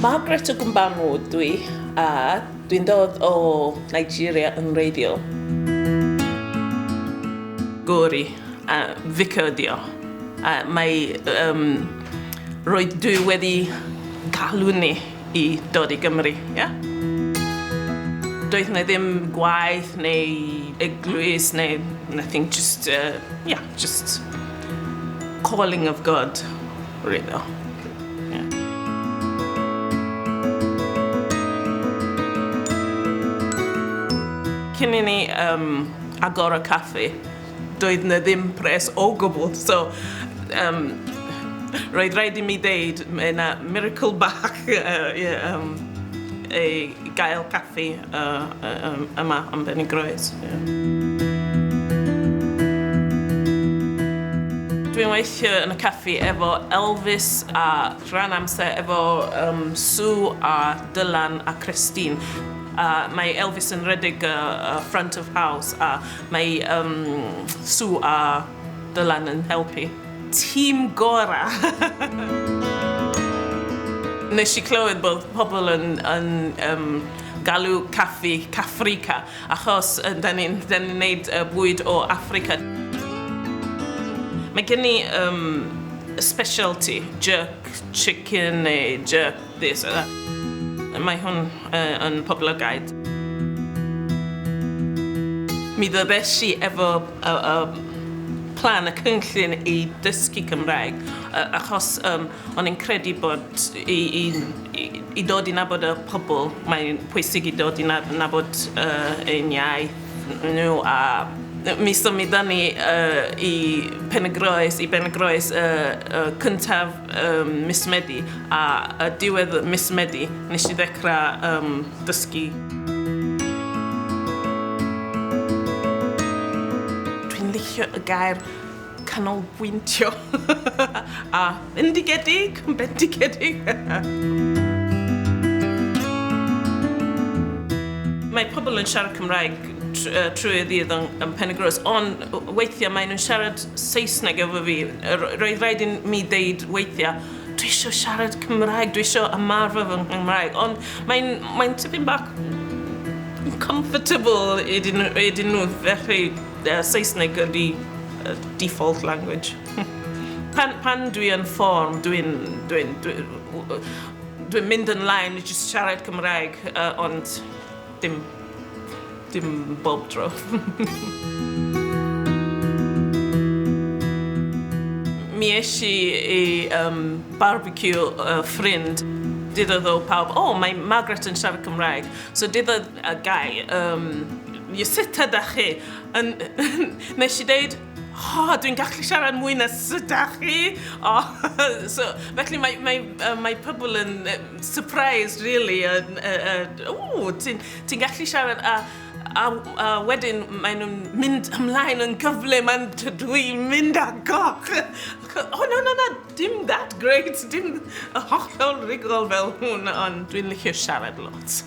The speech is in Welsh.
Margaret Ogunbanwo dwi, a dwi'n dod o Nigeria yn wreiddiol. Gŵr i, a vicar ydi o. A mae um, roedd dwi wedi galw ni i dod i Gymru, ie? Yeah? Doedd 'na ddim gwaith neu eglwys neu nothing, just, yeah, just calling of God, really. Yeah. Cyn i ni um, agor y caffi, doedd 'na ddim pres o gwbl, so um, roedd rhaid i mi ddeud mae yna miracle bach yeah, i gael caffi yma yn Benygroes. Yeah. Dwi'n weithio yn y caffi efo Elvis a rhan amser efo Sue a Dylan a Christine. A mae Elvis yn rhedeg y front of house a mae Sue a Dylan yn helpu. Tîm gora! Nes i clywed bod pobl yn yn yym galw caffi Caffrica achos yy 'dan ni'n 'dan ni'n neud yy bwyd o Affrica. Mae gen i yym specialty, jerk chicken neu jerk this or that. Mae hwn yy yn poblogaidd. Mi ddyddes i efo y y plan, y cynllun i dysgu Cymraeg achos yym o'n i'n credu bod i i i dod i nabod y pobl, mae'n pwysig i dod i nabod ein iaith nhw a mi symudon ni i Pen-y-groes, i Ben-y-groes y cyntaf mis Medi a y diwedd mis Medi nes i ddechrau dysgu. Dwi'n licio y gair canolbwyntio a bendigedig, bendigedig. Mae pobl yn siarad Cymraeg trwy y ddydd yn Pen-y-groes, ond weithiau maen nhw'n siarad Saesneg efo fi. Roedd rhaid i mi ddeud weithiau, dwi eisiau siarad Cymraeg, dwi eisiau ymarfer fy Nghymraeg, ond mae'n mae tipyn bach comfortable iddyn nhw, felly Saesneg ydy default language. Pan, pan dwi yn fform, dwi'n dwi, dwi, dwi mynd yn line i just siarad Cymraeg, ond dim, dim bob tro. Mi es i i barbecue ffrind. Deudodd o pawb, o, mae Margaret yn siarad Cymraeg. So deudodd y guy, sut ydach chi? Yn, nes i deud, o, dwi'n gallu siarad mwy na sut ydach chi. O, so, felly mae, mae, mae pobl yn surprised, really. Yn, o, ti'n ti gallu siarad a, a, a wedyn maen nhw'n mynd ymlaen yn gyflym a dwi'n mynd ar goll. O, na, na, na, dim that great, dim hollol rhugl fel hwn, ond dwi'n licio siarad lot.